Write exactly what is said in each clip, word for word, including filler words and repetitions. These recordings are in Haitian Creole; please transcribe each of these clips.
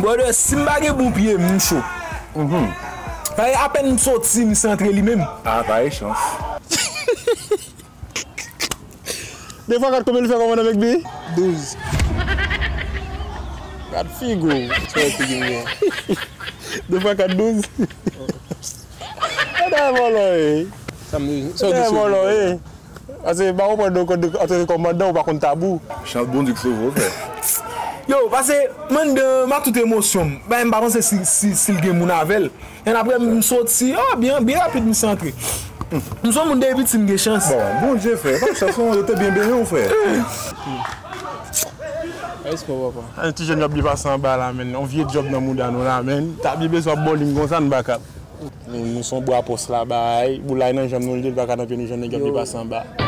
Brother, si m pa gen bon pye, m cho. Mhm. Paske apèn m soti, m santre li menm. Ah, pa gen chans. De fwa kat, konbyen l fè kòmandan Mekbi? Douz. Gad figi w, sou figi m gen. De fwa kat, douz. Gad vòlò, e. Sa m di, sa w di sou vòlò, e. Paske m pa konprann, donk, antanke kòmandan, ou pa konn tabou. Chans Bondye k sove w, frè. Yo, paske, mandan, m a tout emosyon m. Ben, m pa panse si, si, si l gen moun avè l. Èn apre, m soti, oh, byen, byen rapid, m santre. M se yon moun depi piti, m gen chans. Bon, Bondye, frè, pa chans, non, yo te byen benyen w, frè. Respè, papa. An ti jèn y ap byen pase anba la, menn. On vye djòb nan mouda nou la, menn. Ta byen bezwen ap bowling konsa, nou pa kab. Nou, nou se yon bwa pòs la, bay, boul la nan janm nou, li pa ka nan pye nou, jan nèg yo ap depase anba. Yo.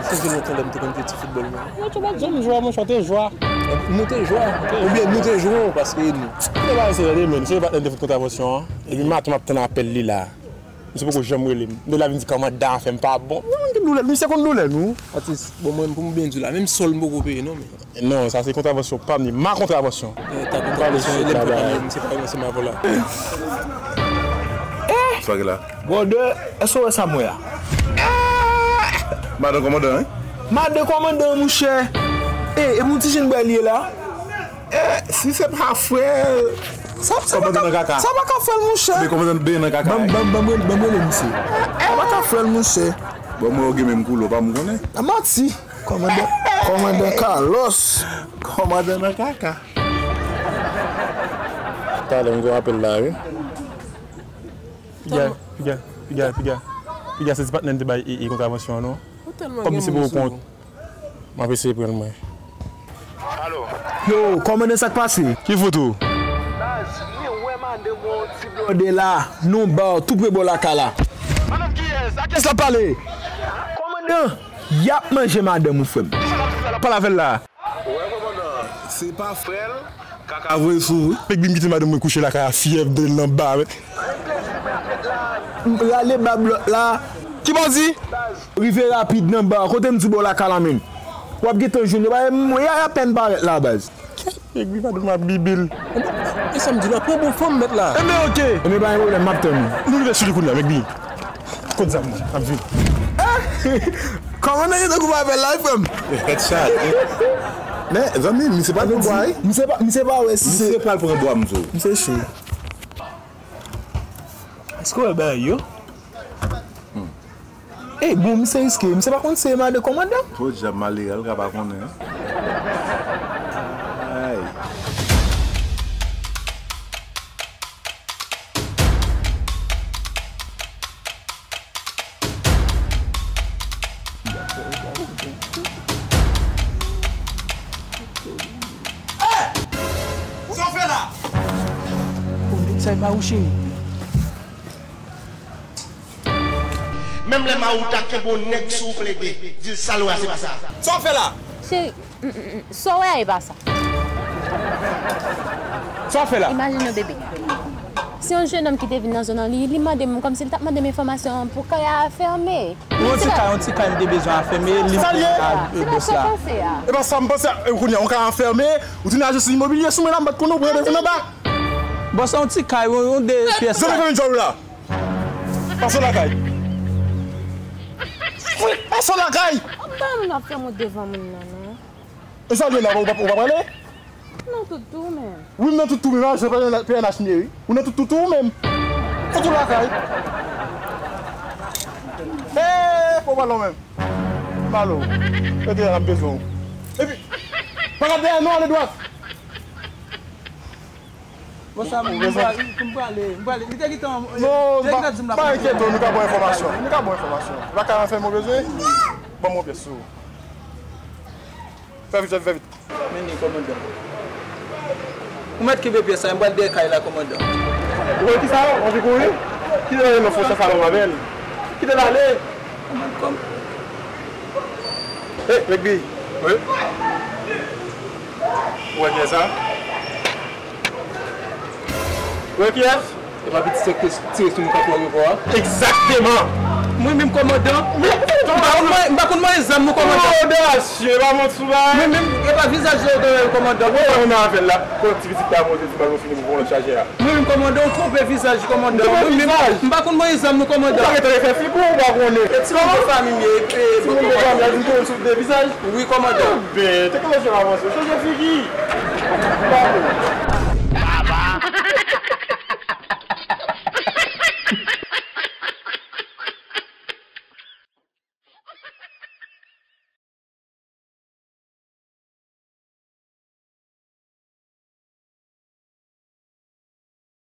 Se jèn nan tan lè m te konn jwe ti foutbòl, mwen. Mwen te bat jèn jwè, mwen te jwè. Nou te jwè. Oubyen nou te jwè, paske nou. Se pa se rele, men, se patnè m te fout kontravansyon an. Epi maten m ap tann apèl li la. Misye poko janm rele m. De la vin di kòmandan afè m pa bon. Mwen konn doulè, misye konn doulè nou. Atis, bon, mwen, pou m byen di w la, menm sòl m poko peye, non, men. Non, sa se kontravansyon pa m, ni ma kontravansyon. Eh, ta kontravansyon, lè m pran li, misye pa renmen se ma vola. Sa gen la? Brother, èske w wè sa m wè a? Madan kòmandan, wi. Madan kòmandan, monchè. Eh, e pou ti jèn bwa li ye la? Eh, si se pa frè l. Sa, sa pa ka, sa pa ka fè l, monchè. Men kòmandan byen nan kaka. Ban m, ban m, ban m, ban m rele misye. Sa pa ka fè l, monchè. Bon, mwen, ou gen menm koulè, pa m konnen. A manti. Kòmandan, kòmandan Carlos. Kòmandan nan kaka. Talè m gen apèl la, wi. Piga, piga, piga, piga. Piga, se ti patnè m te bay e, e kontravansyon an, non. Ou tèlman gen moun sou ou. M ap eseye pran l, mwen. Alo. Yo, kòmandan, sa k pase? Ki foto? Baz, mwen wè madanm mwen yon ti blòdè la, nan yon ba, tou pre bò lakay la. Madanm kiyès? A kiyès l ap pale? Kòmandan, y ap manje madanm ou, frè m. Kisa l ap di la? L ap pale avè l la. Wè, kòmandan, se pa frè l, kaka voye sou ou. Nèg vin kite madanm mwen kouche lakay a, fyèv de l nan ba, men. Rale bab lòt la. Ki bandi? Rive rapid nan ba, kote m di bò lakay la, menm. W ap gentan jwenn yo, ba, m, y a, y apèn parèt la, baz. Nèg vin madanm ap bibil. E sa m di la, pran bon fanm, mèt la. Enben, oke. Enben, pa gen pwoblèm, m ap tann ou. Nou rive sou li kounye a, nèg vin. Kot zam nan, ap vin. Kòmandan gentan koupe avè l la, wi, frè m. Headshot. Men, zanmi, misye pral pran bwa, wi. Misye pa, misye pa wè si se. Misye pral pran bwa, m di w. Misye cho. Èske w wè bagay yo? Hmm. Eh, bon, misye riske. Misye pa konn se madan kòmandan. Podyab, malere, l ka pa konnen. Ay. Hey! Sa w fè la? Bon, tout sa e pa ou, cheri. Menm lè Maouda kenbe yon nèg sou ou, plede, di l sa l wè a se pa sa. Sa w fè la? Cheri, mm, mm, mm, sa w wè a e pa sa. Sa w fè la? Imajine w, bebe. Se yon jennonm ki te vin nan zòn nan, li, li mande m kòmsi li t ap mande m enfòmasyon pou kay a fèmen. Yon ti kay, yon ti kay m te bezwen a fèmen, li mande a bòs la. E pa sa m panse a. E pa sa m panse a. E kounye a, yon kay a fèmen, ou tounen ajans imobilye sou mwen la, m pa t konnen ou pran telefòn anba. Bòs la, yon ti kay, yon, yon de pyès. Zòt fèmen djòl ou la. Pase w lakay. Pase w lakay. Ap ba moun ap fè moun devan moun nan, non. E sa l ye la, ou pa, ou pa prale? Nan tout tou menm. Wi, m nan tout tou menm, a, se P N H m ye, wi. Ou nan tout tou tou ou menm. Fout ou lakay. Hey, fò w pale w menm. Pale w. Rete la, m bezwen w. Epi, pa gade dèyè non, ale dwat. Bon, sa, m, m prale, m prale, m prale. Li te gentan, non, li te gentan di m la. Pa enkyete w, nou ka ba w enfòmasyon. Nou ka ba w enfòmasyon. Lakay anfèm ou bezwen? Ban m yon pyès sou ou. Fè vit, fè vit, fè vit. Men li, kòmandan. Ou mèt kenbe pyès sa, m pral dèyè kay la, kòmandan. Ou wè kisa? Ou anvi kouri? Kite l ale nan fon san salon avè l. Kite l ale. Kòm- Hey, Rugby. Wi. Ou wè kiyès sa? Ou wè kiyès? E pa pitit sa k te tire sou nou k ap fè ayewopò a? Egzakteman! Mwen menm kòmandan. Wi, M pa konn mwen, m pa konn mwen zam nou kòmandan. Odasye, pa mwen sou la. Mwen menm, e pa vizaj yo gen kòmandan. Mwen mwen avè l la. Kon ti pitit la monte ti bal mwen fini pou pran lòt chaje a. Mwen menm kòmandan, ou twonpe vizaj kòmandan. Mwen menm, m pa konn mwen zam nou kòmandan. Ou pa gen tan fè figi ou pa konnen. E ti moun de fanmi m ye, e, e, ti moun de fanmi a di m tou sou de vizaj. Wi, kòmandan. Ben, teknoloji avanse, chanje figi.